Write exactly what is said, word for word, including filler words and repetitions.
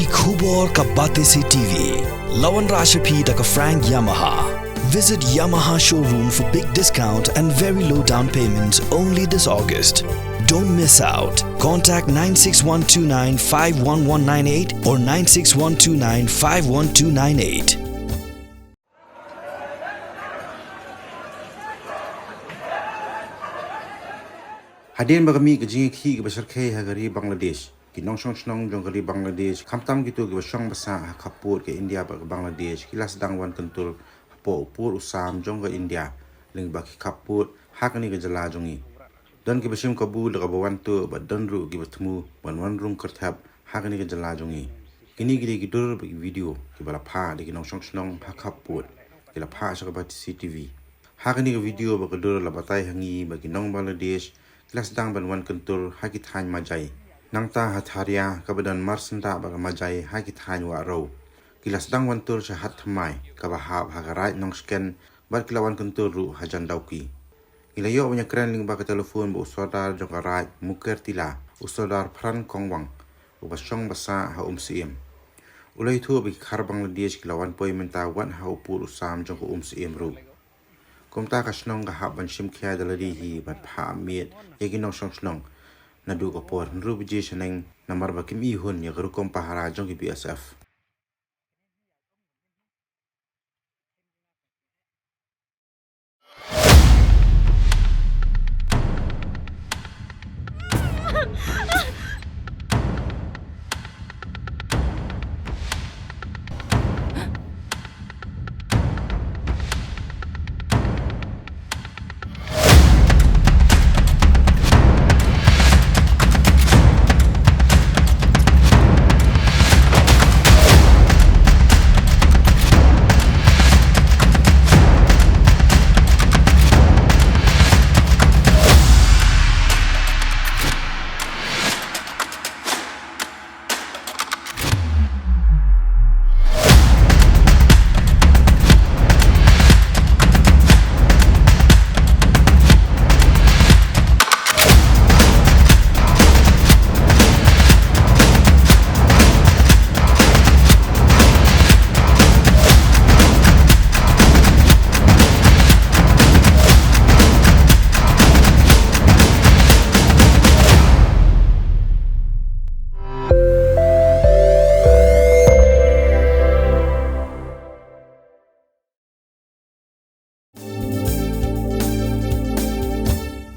Ki khubor ka Batesi T V. La wanrah sha phi da ka Frank Yamaha. Visit Yamaha showroom for big discount and very low down payment only this August. Don't miss out. Contact nine six one two nine five one one nine eight or nine six one two nine five one two nine eight. Hadien ba ka mih ka jingïakhih kaba shyrkhei ha ka ri Bangladesh, ki nongshong shnong jong ka ri Bangladesh, khamtam kito kiba shong ba sah ha khappud ka India bad ka Bangladesh, ki la sdang wan kyntur hapoh u pud u sam jong ka India lyngba ki khappud ha kane ka jylla jong ngi. Don kiba shim kabu da kaba wan tuh bad don ruh kiba thmu ban wan rung kyrthep ha kane ka jylla jong ngi. Kine ki dei ki dur bad ki video kiba la phah da ki nongshong shnong ha khappud, ki la phah sha ka Batesi T V. Ha kane ka video bad ka dur la batai ha ngi ba ki nong Bangladesh ki la sdang ban wan kyntur ha ki thaiñ Majai, nangta ha Tharia kaba don marsyndah bad ka Majai ha ki thaiñ Wahrew. Ki la sdang wan tur sha Hatthymmai kaba hap ha ka Raid Nongshken bad ki la wan kyntur ruh ha Jandauki. Ngi la ïoh ban ïakren lyngba ka telephone bad u Sordar jong ka Raid Mukertila, u Sordar Phran Kongwang, uba shong ba sah ha Umsyiem. U la ïathuh ba ki Khar Bangladesh ki la wan poi mynta wat ha u pud u sam jong ka Umsyiem ruh. Kumta ka shnong ka hap ban shim khia da lade hi ban phah miet ïa ki nongshong shnong naduh ka por hynriew baje shaneng, namar ba kim ihun ïa ka rukom pahara jong ki B S F.